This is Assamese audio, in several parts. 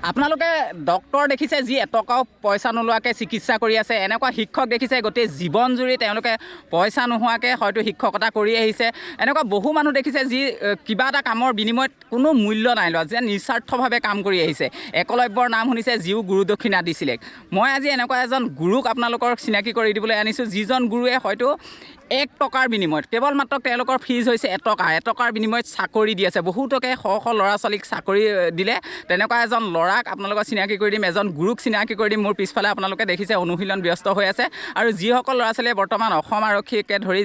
আপোনালোকে ডক্তৰ দেখিছে যি এটকাও পইচা নোলোৱাকৈ চিকিৎসা কৰি আছে, এনেকুৱা শিক্ষক দেখিছে গোটেই জীৱন জুৰি তেওঁলোকে পইচা নোহোৱাকৈ হয়তো শিক্ষকতা কৰি আহিছে। এনেকুৱা বহু মানুহ দেখিছে যি কিবা এটা কামৰ বিনিময়ত কোনো মূল্য নাই লোৱা, যে নিস্বাৰ্থভাৱে কাম কৰি আহিছে। একলব্যৰ নাম শুনিছে, যিও গুৰু দক্ষিণা দিছিলে। মই আজি এনেকুৱা এজন গুৰুক আপোনালোকৰ চিনাকি কৰি দিবলৈ আনিছোঁ, যিজন গুৰুৱে হয়তো 1 টকাৰ বিনিময়ত, কেৱল মাত্ৰ তেওঁলোকৰ ফিজ হৈছে এটকা, এটকাৰ বিনিময়ত চাকৰি দি আছে। বহুতকে শ শ ল'ৰা ছোৱালীক চাকৰি দিলে। তেনেকুৱা এজন ল'ৰাক আপোনালোকক চিনাকি কৰি দিম, এজন গুৰুক চিনাকি কৰি দিম। মোৰ পিছফালে আপোনালোকে দেখিছে অনুশীলন ব্যস্ত হৈ আছে। আৰু যিসকল ল'ৰা ছোৱালীয়ে বৰ্তমান অসম আৰক্ষীকে ধৰি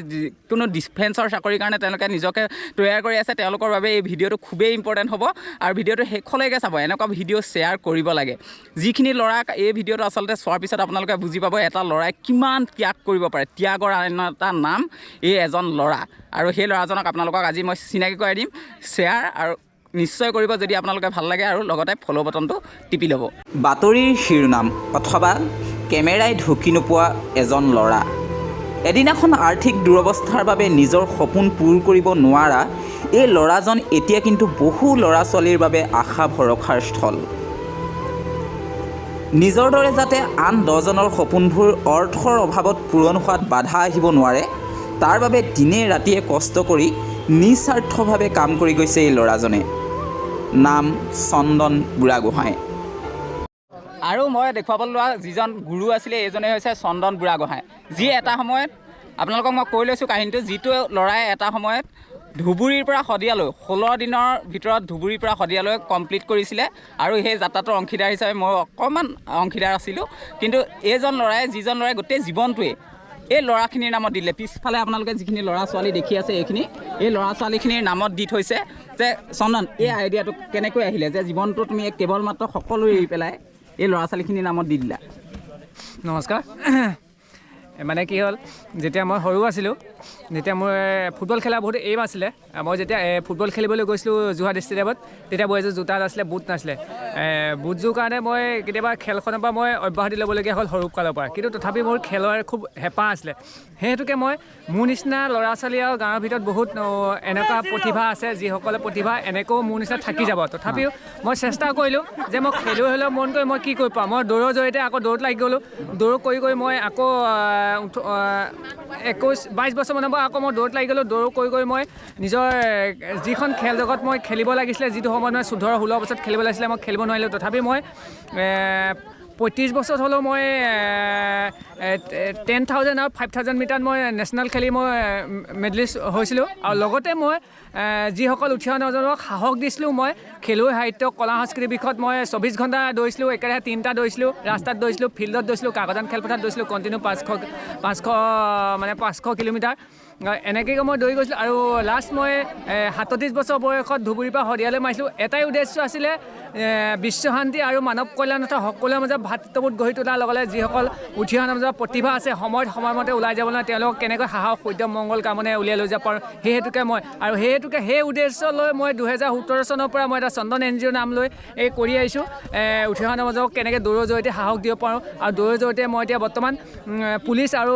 কোনো ডিফেন্সৰ চাকৰিৰ কাৰণে তেওঁলোকে নিজকে তৈয়াৰ কৰি আছে, তেওঁলোকৰ বাবে এই ভিডিঅ'টো খুবেই ইম্পৰ্টেণ্ট হ'ব। আৰু ভিডিঅ'টো শেষলৈকে চাব, এনেকুৱা ভিডিঅ' শ্বেয়াৰ কৰিব লাগে। যিখিনি ল'ৰাক এই ভিডিঅ'টো আচলতে চোৱাৰ পিছত আপোনালোকে বুজি পাব এটা ল'ৰাই কিমান ত্যাগ কৰিব পাৰে। ত্যাগৰ অন্য এটা নাম এই এজন ল'ৰা। আৰু সেই ল'ৰাজনক আপোনালোকক আজি মই চিনাকি কৰাই দিম। শ্বেয়াৰ আৰু নিশ্চয় কৰিব যদি আপোনালোকে ভাল লাগে, আৰু লগতে ফ'ল' বটনটো টিপি ল'ব। বাতৰিৰ শিৰোনাম অথবা কেমেৰাই ঢুকি নোপোৱা এজন ল'ৰা। এদিনাখন আৰ্থিক দুৰৱস্থাৰ বাবে নিজৰ সপোন পূৰ কৰিব নোৱাৰা এই ল'ৰাজন এতিয়া কিন্তু বহু ল'ৰা ছোৱালীৰ বাবে আশা ভৰসাৰ স্থল। নিজৰ দৰে যাতে আন 10জনৰ সপোনবোৰ অৰ্থৰ অভাৱত পূৰণ হোৱাত বাধা আহিব নোৱাৰে, তাৰ বাবে দিনে ৰাতিয়ে কষ্ট কৰি নিস্বাৰ্থভাৱে কাম কৰি গৈছে এই ল'ৰাজনে। নাম চন্দন বুঢ়াগোহাঁই। আৰু মই দেখুৱাবলৈ লোৱা যিজন গুৰু আছিলে, এইজনেই হৈছে চন্দন বুঢ়াগোহাঁই, যি এটা সময়ত, আপোনালোকক মই কৈ লৈছোঁ কাহিনীটো, যিটো ল'ৰাই এটা সময়ত ধুবুৰীৰ পৰা শদিয়ালৈ 16 দিনৰ ভিতৰত ধুবুৰীৰ পৰা শদিয়ালৈ কমপ্লিট কৰিছিলে। আৰু সেই যাত্ৰাটোৰ অংশীদাৰ হিচাপে মই অকণমান অংশীদাৰ আছিলোঁ। কিন্তু এইজন ল'ৰাই, যিজন ল'ৰাই গোটেই জীৱনটোৱে এই ল'ৰাখিনিৰ নামত দিলে। পিছফালে আপোনালোকে যিখিনি ল'ৰা ছোৱালী দেখি আছে, এইখিনি এই ল'ৰা ছোৱালীখিনিৰ নামত দি থৈছে। যে চন্দন, এই আইডিয়াটো কেনেকৈ আহিলে যে জীৱনটো তুমি কেৱল মাত্ৰ সকলো এৰি পেলাই এই ল'ৰা ছোৱালীখিনিৰ নামত দি দিলা? নমস্কাৰ। মানে কি হ'ল, যেতিয়া মই সৰু আছিলোঁ, যেতিয়া মোৰ ফুটবল খেলা বহুত এইম আছিলে। মই যেতিয়া ফুটবল খেলিবলৈ গৈছিলোঁ যোৰহাট ষ্টেডিয়ামত, তেতিয়া মোৰ এযোৰ জোতা নাছিলে, বুট নাছিলে। বুটযোৰ কাৰণে মই কেতিয়াবা খেলখনৰ পৰা মই অব্যাহতি ল'বলগীয়া হ'ল সৰুকালৰ পৰা। কিন্তু তথাপি মোৰ খেলৰ খুব হেঁপাহ আছিলে। সেই হেতুকে মই মোৰ নিচিনা ল'ৰা ছোৱালী আৰু গাঁৱৰ ভিতৰত বহুত এনেকুৱা প্ৰতিভা আছে, যিসকলে প্ৰতিভা এনেকৈও মোৰ নিচিনা থাকি যাব। তথাপিও মই চেষ্টা কৰিলোঁ যে মই খেলুৱৈ হ'লেও মন কৰি মই কি কৰিব পাৰোঁ। মই দৌৰৰ জৰিয়তে আকৌ দৌৰত লাগি গ'লোঁ। দৌৰ কৰি কৰি মই আকৌ 21-22 বছৰমানৰ পৰা আকৌ মই দৌৰত লাগি গ'লোঁ। দৌৰ কৰি কৰি মই নিজৰ যিখন খেল জগত মই খেলিব লাগিছিলে, যিটো সময়ত মই 14-16 বছৰত খেলিব লাগিছিলে, মই খেলিব নোৱাৰিলোঁ। তথাপি মই 35 বছৰত হ'লেও মই 10,000 আৰু 5,000 মিটাৰত মই নেশ্যনেল খেলি মই মেডেলিষ্ট হৈছিলোঁ। আৰু লগতে মই যিসকল উঠি অহা নজনক সাহস দিছিলোঁ, মই খেলুৱৈ, সাহিত্য, কলা সংস্কৃতিৰ বিষয়ত মই 24 ঘণ্টা দৌৰিছিলোঁ, একেৰাহে 3টা দৌৰিছিলোঁ, ৰাস্তাত দৌৰিছিলোঁ, ফিল্ডত দৌৰিছিলোঁ, কাকজান খেলপথাৰত দৌৰিছিলোঁ, কণ্টিনিউ 500 মানে 500 কিলোমিটাৰ এনেকৈ মই দৌৰি গৈছিলোঁ। আৰু লাষ্ট মই 37 বছৰ বয়সত ধুবুৰীৰ পৰা শদিয়ালৈ মাৰিছিলোঁ। এটাই উদ্দেশ্য আছিলে, বিশ্ব শান্তি আৰু মানৱ কল্যাণ তথা সকলোৰে মাজত ভাতৃত্ববোধ গঢ়ি তোলাৰ লগতে যিসকল উঠি অহা মাজত প্ৰতিভা আছে, সময়ত সময়মতে ওলাই যাব নোৱাৰে, তেওঁলোকক কেনেকৈ সাহস, সূৰ্য, মংগল কামনাৰে উলিয়াই লৈ যাব পাৰোঁ, সেই হেতুকে মই আৰু সেই হেতুকে সেই উদ্দেশ্য লৈ মই 2017 চনৰ পৰা মই এটা চন্দন এন জি অ'ৰ নাম লৈ এই কৰি আহিছোঁ। উঠি অহা সমাজক কেনেকৈ দৌৰৰ জৰিয়তে সাহস দিব পাৰোঁ। আৰু দৌৰৰ জৰিয়তে মই এতিয়া বৰ্তমান পুলিচ আৰু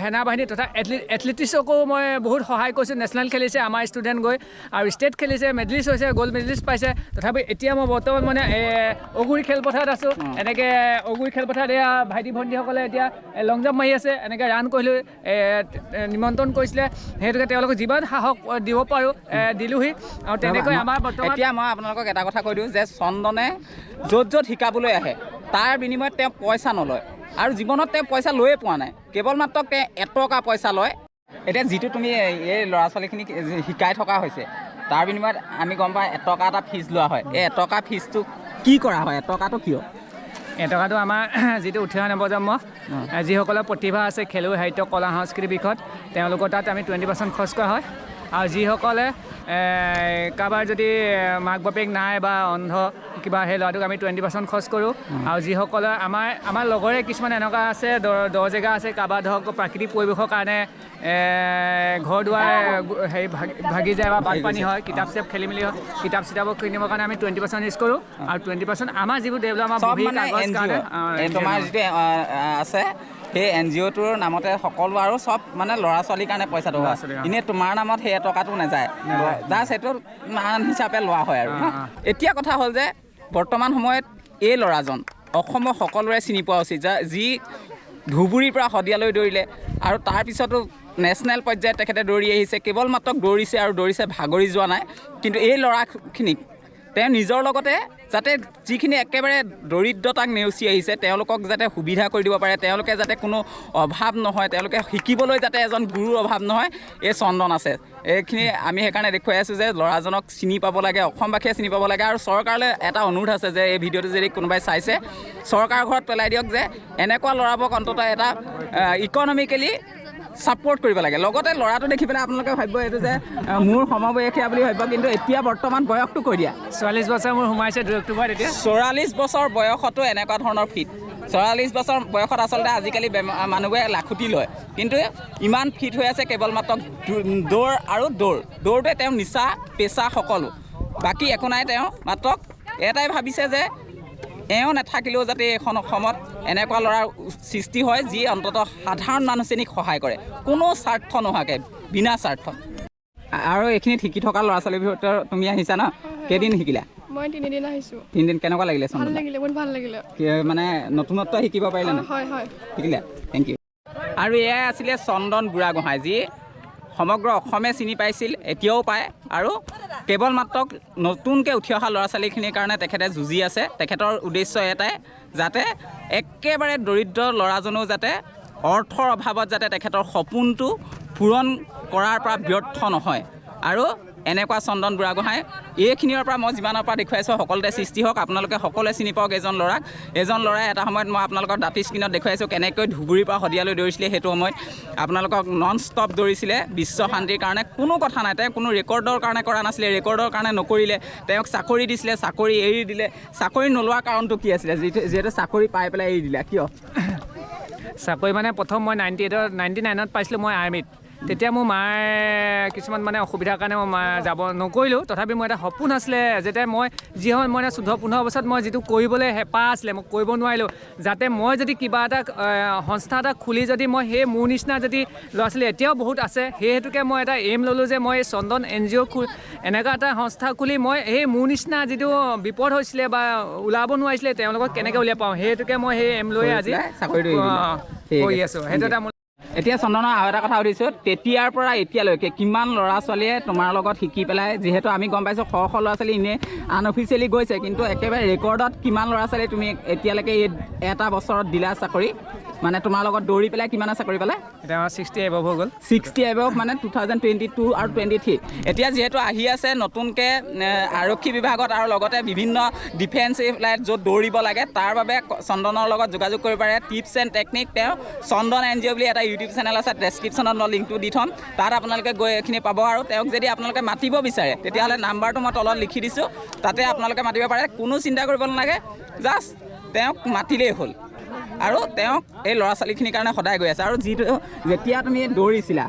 সেনা বাহিনী তথা এথলেটিক্সকো মই বহুত সহায় কৰিছোঁ। নেশ্যনেল খেলিছে আমাৰ ষ্টুডেণ্ট গৈ, আৰু ষ্টেট খেলিছে, মেডেলিষ্ট হৈছে, গ'ল্ড মেডেলিষ্ট পাইছে। তথাপি এতিয়া মই বৰ্তমান মানে অগুৰি খেলপথাৰত আছোঁ। এনেকৈ অগুৰি খেলপথাৰত এয়া ভাইটি ভণ্টিসকলে এতিয়া লং জাম্প মাৰি আছে, এনেকৈ ৰান কৰিলোঁ, নিমন্ত্ৰণ কৰিছিলে, সেইটোকে তেওঁলোকক যিমান সাহস দিব পাৰোঁ দিলোঁহি। আৰু তেনেকৈ আমাৰ বৰ্তমান এতিয়া মই আপোনালোকক এটা কথা কৈ দিওঁ যে চন্দনে য'ত য'ত শিকাবলৈ আহে, তাৰ বিনিময়ত তেওঁ পইচা নলয়, আৰু জীৱনত তেওঁ পইচা লৈয়ে পোৱা নাই, কেৱল মাত্ৰ তেওঁ এটকা পইচা লয়। এতিয়া যিটো তুমি এই ল'ৰা ছোৱালীখিনিক শিকাই থকা হৈছে, তাৰ বিনিময়ত আমি গম পাওঁ এটকা এটা ফিজ লোৱা হয়। এই এটকা ফিজটো কি কৰা হয়, এটকাটো কিয়? এটকাটো আমাৰ যিটো উঠি অহা নৱপ্ৰজন্ম, যিসকলৰ প্ৰতিভা আছে খেলুৱৈ, সাহিত্য, কলা সংস্কৃতিৰ বিষয়ত, তেওঁলোকৰ তাত আমি 20% খৰচ কৰা হয়। আৰু যিসকলে কাৰোবাৰ যদি মাক বাপেক নাই বা অন্ধ কিবা, সেই ল'ৰাটোক আমি 20% খৰচ কৰোঁ। আৰু যিসকলে আমাৰ লগৰে কিছুমান এনেকুৱা আছে, দ জেগা আছে, কাৰোবাৰ ধৰক প্ৰাকৃতিক পৰিৱেশৰ কাৰণে ঘৰ দুৱাৰ হেৰি ভাগি যায় বা বানপানী হয়, কিতাপ চিতাপ খেলি মেলি হয়, কিতাপ চিতাপো কিনিবৰ কাৰণে আমি 20% ইউজ কৰোঁ। আৰু 20% আমাৰ যিবোৰ ডেভেলপ আমাৰ চব বহী, মানে কাগজ এন জি কাৰণে, অ', এই তোমাৰ যিটো আছে সেই এন জি অ'টোৰ নামতে সকলো, আৰু চব মানে ল'ৰা ছোৱালীৰ কাৰণে পইচাটো হয়। ল'ৰা ছোৱালীৰ, অ। এনেই তোমাৰ নামত সেই টকাটো নাযায়, নাযায়। জাষ্ট সেইটো মান হিচাপে লোৱা হয় আৰু ন? অ, অ। এতিয়া কথা হ'ল যে বৰ্তমান সময়ত এই ল'ৰাজন অসমৰ সকলোৰে চিনি পোৱা উচিত, যি ধুবুৰীৰ পৰা শদিয়ালৈ দৌৰিলে আৰু তাৰপিছতো নেশ্যনেল পৰ্যায়ত তেখেতে দৌৰি আহিছে। কেৱল মাত্ৰ দৌৰিছে আৰু দৌৰিছে, ভাগৰি যোৱা নাই। কিন্তু এই ল'ৰাখিনিক তেওঁ নিজৰ লগতে যাতে যিখিনি একেবাৰে দৰিদ্ৰতাক নেওচি আহিছে তেওঁলোকক যাতে সুবিধা কৰি দিব পাৰে, তেওঁলোকে যাতে কোনো অভাৱ নহয়, তেওঁলোকে শিকিবলৈ যাতে এজন গুৰুৰ অভাৱ নহয়, এই চন্দন আছে। এইখিনি আমি সেইকাৰণে দেখুৱাই আছোঁ যে ল'ৰাজনক চিনি পাব লাগে, অসমবাসীয়ে চিনি পাব লাগে। আৰু চৰকাৰলৈ এটা অনুৰোধ আছে যে এই ভিডিঅ'টো যদি কোনোবাই চাইছে, চৰকাৰৰ ঘৰত পেলাই দিয়ক যে এনেকুৱা ল'ৰাবোৰক অন্ততঃ এটা ইকনমিকেলি ছাপৰ্ট কৰিব লাগে। লগতে ল'ৰাটো দেখি পেলাই আপোনালোকে ভাবিব এইটো যে মোৰ সমবয়সীয়া বুলি ভাবিব, কিন্তু এতিয়া বৰ্তমান বয়সটো কৈ দিয়া, 44 বছৰ মোৰ সোমাইছে 2 অক্টোবৰত। এতিয়া 44 বছৰ বয়সতো এনেকুৱা ধৰণৰ ফিট। 44 বছৰ বয়সত আচলতে আজিকালি মানুহবোৰে লাখুটি লয়, কিন্তু ইমান ফিট হৈ আছে কেৱল মাত্ৰ দৌৰ আৰু দৌৰ। দৌৰটোৱে তেওঁ নিচা পেচা সকলো, বাকী একো নাই। তেওঁ মাত্ৰ এটাই ভাবিছে যে এওঁ নাথাকিলেও যাতে এইখন অসমত এনেকুৱা ল'ৰাৰ সৃষ্টি হয় যি অন্ততঃ সাধাৰণ মানুহ শ্ৰেণীক সহায় কৰে, কোনো স্বাৰ্থ নোহোৱাকৈ, বিনা স্বাৰ্থ। আৰু এইখিনিত শিকি থকা ল'ৰা ছোৱালীৰ ভিতৰত তুমি আহিছা ন? কেইদিন শিকিলা? মই 3 দিন আহিছোঁ। 3 দিন কেনেকুৱা লাগিলে? ভাল লাগিলে, বহুত ভাল লাগিলে। মানে নতুনত্ব শিকিব পাৰিলা নে? হয় হয়, শিকিলা। Thank you. আৰু এয়াই আছিলে চন্দন বুঢ়াগোহাঁই, যি সমগ্ৰ অসমে চিনি পাইছিল, এতিয়াও পায়। আৰু কেৱল মাত্ৰ নতুনকৈ উঠি অহা ল'ৰা ছোৱালীখিনিৰ কাৰণে তেখেতে যুঁজি আছে। তেখেতৰ উদ্দেশ্য এটাই, যাতে একেবাৰে দৰিদ্ৰ ল'ৰাজনেও যাতে অৰ্থৰ অভাৱত যাতে তেখেতৰ সপোনটো পূৰণ কৰাৰ পৰা ব্যৰ্থ নহয়। আৰু এনেকুৱা চন্দন বুঢ়াগোহাঁই এইখিনিৰ পৰা মই যিমানৰ পৰা দেখুৱাইছোঁ সকলোতে সৃষ্টি হওক। আপোনালোকে সকলোৱে চিনি পাওক এজন ল'ৰাক। এজন ল'ৰাই এটা সময়ত মই আপোনালোকৰ দাঁতি স্ক্ৰীণত দেখুৱাইছোঁ কেনেকৈ ধুবুৰীৰ পৰা শদিয়ালৈ দৌৰিছিলে। সেইটো সময়ত আপোনালোকক নন ষ্টপ দৌৰিছিলে বিশ্ব শান্তিৰ কাৰণে। কোনো কথা নাই, তেওঁ কোনো ৰেকৰ্ডৰ কাৰণে কৰা নাছিলে, ৰেকৰ্ডৰ কাৰণে নকৰিলে। তেওঁক চাকৰি দিছিলে, চাকৰি এৰি দিলে। চাকৰি নোলোৱাৰ কাৰণটো কি আছিলে? যিহেতু চাকৰি পাই পেলাই এৰি দিলে, কিয়? চাকৰি মানে প্ৰথম মই 99ত পাইছিলোঁ মই আৰ্মিত। তেতিয়া মোৰ মাৰ কিছুমান মানে অসুবিধাৰ কাৰণে মই মা যাব নকৰিলোঁ। তথাপি মোৰ এটা সপোন আছিলে, যেতিয়া মই যি হয় মই 14-15 বছৰত মই যিটো কৰিবলৈ হেঁপাহ আছিলে মই কৰিব নোৱাৰিলোঁ, যাতে মই যদি কিবা এটা সংস্থা এটা খুলি যদি মই সেই মোৰ নিচিনা যদি ল'ৰা ছোৱালী এতিয়াও বহুত আছে, সেই হেতুকে মই এটা এইম ল'লোঁ যে মই এই চন্দন এন জি অ' এনেকুৱা এটা সংস্থা খুলি মই সেই মোৰ নিচিনা যিটো বিপদ হৈছিলে বা ওলাব নোৱাৰিছিলে তেওঁলোকক কেনেকৈ উলিয়াই পাওঁ, সেই হেতুকে মই সেই এইম লৈ আজি চাকৰিটো কৰি আছোঁ। সেইটো এটা। এতিয়া চন্দনৰ আৰু এটা কথা সুধিছোঁ, তেতিয়াৰ পৰা এতিয়ালৈকে কিমান ল'ৰা ছোৱালীয়ে তোমাৰ লগত শিকি পেলাই, যিহেতু আমি গম পাইছোঁ শ শ ল'ৰা ছোৱালী এনেই আনঅফিচিয়েলি গৈছে, কিন্তু একেবাৰে ৰেকৰ্ডত কিমান ল'ৰা ছোৱালী তুমি এতিয়ালৈকে এই এটা বছৰত দিলা চাকৰি? মানে তোমাৰ লগত দৌৰি পেলাই কিমানে চাকৰি পালে? এতিয়া আমাৰ 60 এবভ হৈ গ'ল। 60 এবভ মানে 2022 আৰু 23। এতিয়া যিহেতু আহি আছে নতুনকৈ আৰক্ষী বিভাগত আৰু লগতে বিভিন্ন ডিফেন্সিভ লাইন য'ত দৌৰিব লাগে, তাৰ বাবে চন্দনৰ লগত যোগাযোগ কৰিব পাৰে। টিপছ এণ্ড টেকনিক, তেওঁ চন্দন এন জি অ' বুলি এটা ইউটিউব চেনেল আছে, ডেছক্ৰিপশ্যনত মই লিংকটো দি থ'ম, তাত আপোনালোকে গৈ এইখিনি পাব। আৰু তেওঁক যদি আপোনালোকে মাতিব বিচাৰে তেতিয়াহ'লে নাম্বাৰটো মই তলত লিখি দিছোঁ, তাতে আপোনালোকে মাতিব পাৰে। কোনো চিন্তা কৰিব নালাগে, জাষ্ট তেওঁক মাতিলেই হ'ল। আৰু তেওঁক এই ল'ৰা ছোৱালীখিনিৰ কাৰণে সদায় গৈ আছে। আৰু যিটো যেতিয়া তুমি দৌৰিছিলা,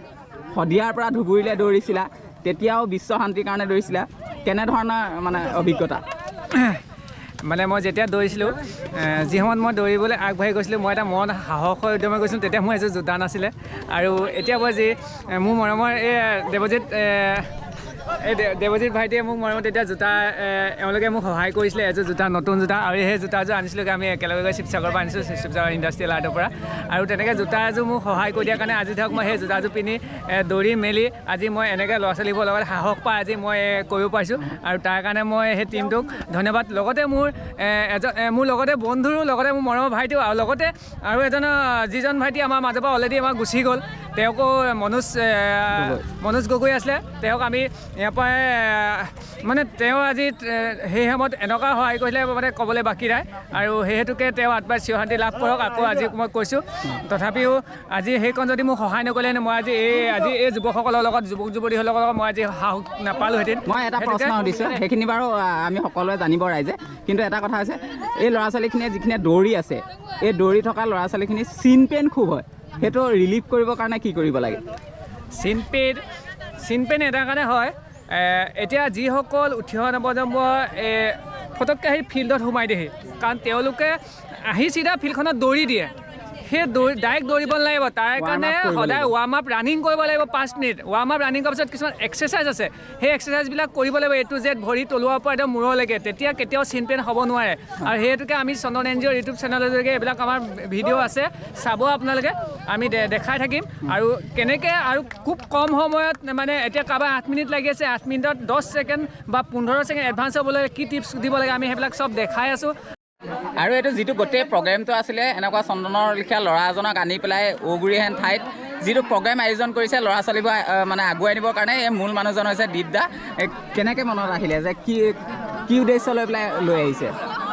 শদিয়াৰ পৰা ধুবুৰীলৈ দৌৰিছিলা, তেতিয়াও বিশ্ব শান্তিৰ কাৰণে দৌৰিছিলা, কেনেধৰণৰ মানে অভিজ্ঞতা? মানে মই যেতিয়া দৌৰিছিলোঁ, যি সময়ত মই দৌৰিবলৈ আগবাঢ়ি গৈছিলোঁ, মই এটা মন সাহসৰ উদ্যমে গৈছিলোঁ। তেতিয়া মোৰ এযোৰ জোতা নাছিলে। আৰু এতিয়া মই যি মোৰ মৰমৰ এই দেৱজিত, এই দেৱজিত ভাইটিয়ে মোক মৰমত তেতিয়া জোতা, এওঁলোকে মোক সহায় কৰিছিলে এযোৰ জোতা, নতুন জোতা। আৰু সেই জোতাযোৰ আনিছিলোঁগৈ আমি একেলগে গৈ শিৱসাগৰৰ পৰা আনিছোঁ, শিৱসাগৰ ইণ্ডাষ্ট্ৰিয়েল আৰ্টৰ পৰা। আৰু তেনেকৈ জোতা এযোৰ মোক সহায় কৰি দিয়াৰ কাৰণে আজি ধৰক মই সেই জোতাযোৰ পিন্ধি দৌৰি মেলি আজি মই এনেকৈ ল'ৰা ছোৱালীবোৰৰ লগত সাহস পাই আজি মই কৰিব পাৰিছোঁ। আৰু তাৰ কাৰণে মই সেই টীমটোক ধন্যবাদ। লগতে মোৰ এজন মোৰ লগতে বন্ধুৰো, লগতে মোৰ মৰমৰ ভাইটিও, আৰু লগতে আৰু এজন যিজন ভাইটি আমাৰ মাজৰ পৰা অলৰেডি আমাৰ গুচি গ'ল, তেওঁকো মনোজ গগৈ আছিলে, তেওঁক আমি ইয়াৰ পৰাই মানে তেওঁ আজি সেই সময়ত এনেকুৱা সহায় কৰিছিলে মানে ক'বলৈ বাকী নাই। আৰু সেই হেতুকে তেওঁ আত্মাই চিৰশান্তি লাভ কৰক, আকৌ আজি মই কৈছোঁ। তথাপিও আজি সেইকণ যদি মোক সহায় নকৰিলেহেঁতেন, মই আজি এই যুৱকসকলৰ লগত, যুৱক যুৱতীসকলৰ লগত মই আজি সাহস নাপালোহেঁতেন। মই এটা প্ৰশ্ন সুধিছোঁ, সেইখিনি বাৰু আমি সকলোৱে জানিব ৰাইজে, কিন্তু এটা কথা হৈছে এই ল'ৰা ছোৱালীখিনিয়ে যিখিনিয়ে দৌৰি আছে, এই দৌৰি থকা ল'ৰা ছোৱালীখিনি চিন পেইন খুব হয়, সেইটো ৰিলিফ কৰিবৰ কাৰণে কি কৰিব লাগে? চিন পেইন এটা কাৰণে হয়, এতিয়া যিসকল উঠি অহা নৱপ্ৰজন্ম ফটককৈ আহি ফিল্ডত সোমাই দিয়েহি, কাৰণ তেওঁলোকে আহি চিধা ফিল্ডখনত দৌৰি দিয়ে। সেই ডাইৰেক্ট দৌৰিব নালাগিব। তাৰ Warm up কাৰণে কৰিব সদায় লাগিব। ৱাৰ্ম আপ ৰানিং কৰিব লাগিব 5 মিনিট। ৱাৰ্ম আপ ৰানিং কৰাৰ পিছত কিছুমান এক্সাৰচাইজ আছে, সেই এক্সাৰচাইজবিলাক কৰিব লাগিব এ টু জেড, ভৰি তলুৱাৰ পৰা একদম মূৰলৈকে। তেতিয়া কেতিয়াও চিন পেইন হ'ব নোৱাৰে। আৰু সেইহেতুকে আমি চন্দন এন জি অ'ৰ ইউটিউব চেনেলৰ যোগে এইবিলাক আমাৰ ভিডিঅ' আছে, চাব আপোনালোকে। আমি দেখাই থাকিম আৰু কেনেকৈ আৰু খুব কম সময়ত, মানে এতিয়া কাৰোবাৰ 8 মিনিট লাগি আছে, 8 মিনিটত 10 ছেকেণ্ড বা 15 ছেকেণ্ড এডভান্স হ'বলৈ কি টিপছ দিব লাগে, আমি সেইবিলাক চব দেখাই আছোঁ। আৰু এইটো যিটো গোটেই প্ৰগ্ৰেমটো আছিলে, এনেকুৱা চন্দনৰ লেখীয়া ল'ৰা এজনক আনি পেলাই ঔগুৰিহেন ঠাইত যিটো প্ৰগ্ৰেম আয়োজন কৰিছে ল'ৰা ছোৱালীবোৰ মানে আগুৱাই নিবৰ কাৰণে, এই মূল মানুহজন হৈছে দীপ দা। কেনেকৈ মনত আহিলে যে কি কি উদ্দেশ্য লৈ পেলাই লৈ আহিছে?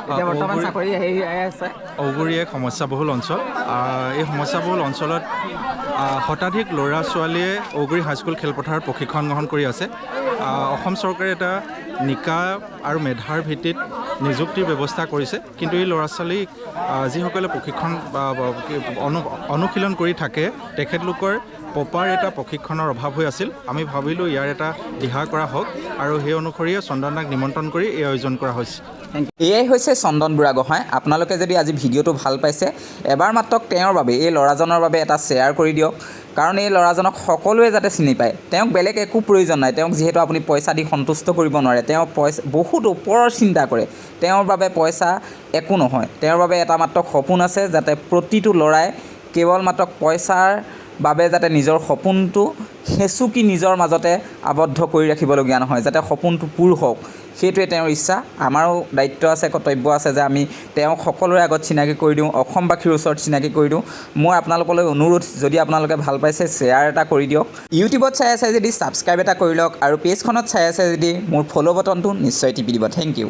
এতিয়া বৰ্তমান চাকৰি হেৰি আছে। ঔগুৰি এক সমস্যাবহুল অঞ্চল। এই সমস্যাবহুল অঞ্চলত শতাধিক ল'ৰা ছোৱালীয়ে ঔগুৰি হাইস্কুল খেলপথাৰত প্ৰশিক্ষণ গ্ৰহণ কৰি আছে। অসম চৰকাৰে এটা নিকা আৰু মেধাৰ ভিত্তিত নিযুক্তিৰ ব্যৱস্থা কৰিছে, কিন্তু এই ল'ৰা ছোৱালীক যিসকলে প্ৰশিক্ষণ বা অনুশীলন কৰি থাকে, তেখেতলোকৰ প্ৰপাৰ এটা প্ৰশিক্ষণৰ অভাৱ হৈ আছিল। আমি ভাবিলোঁ ইয়াৰ এটা দিহা কৰা হওক আৰু সেই অনুসৰিয়ে চন্দনদাক নিমন্ত্ৰণ কৰি এই আয়োজন কৰা হৈছে। এয়াই হৈছে চন্দন বুঢ়াগোহাঁই। আপোনালোকে যদি আজি ভিডিঅ'টো ভাল পাইছে, এবাৰ মাত্ৰ তেওঁৰ বাবে, এই ল'ৰাজনৰ বাবে এটা শ্বেয়াৰ কৰি দিয়ক, কাৰণ এই ল'ৰাজনক সকলোৱে যাতে চিনি পায়। তেওঁক বেলেগ একো প্ৰয়োজন নাই। তেওঁক যিহেতু আপুনি পইচা দি সন্তুষ্ট কৰিব নোৱাৰে, তেওঁ পইচা বহুত ওপৰৰ চিন্তা কৰে। তেওঁৰ বাবে পইচা একো নহয়। তেওঁৰ বাবে এটা মাত্ৰ সপোন আছে, যাতে প্ৰতিটো ল'ৰাই কেৱল মাত্ৰ পইচাৰ বাবে যাতে নিজৰ সপোনটো হেঁচুকি নিজৰ মাজতে আবদ্ধ কৰি ৰাখিবলগীয়া নহয়, যাতে সপোনটো পূৰ হওক, সেইটোৱে তেওঁৰ ইচ্ছা। আমাৰো দায়িত্ব আছে, কৰ্তব্য আছে যে আমি তেওঁক সকলোৰে আগত চিনাকি কৰি দিওঁ, অসমবাসীৰ ওচৰত চিনাকি কৰি দিওঁ। মোৰ আপোনালোকলৈ অনুৰোধ, যদি আপোনালোকে ভাল পাইছে, শ্বেয়াৰ এটা কৰি দিয়ক। ইউটিউবত চাই আছে যদি ছাবস্ক্ৰাইব এটা কৰি লওক আৰু পেজখনত চাই আছে যদি মোৰ ফ'ল' বটনটো নিশ্চয় টিপি দিব। Thank U.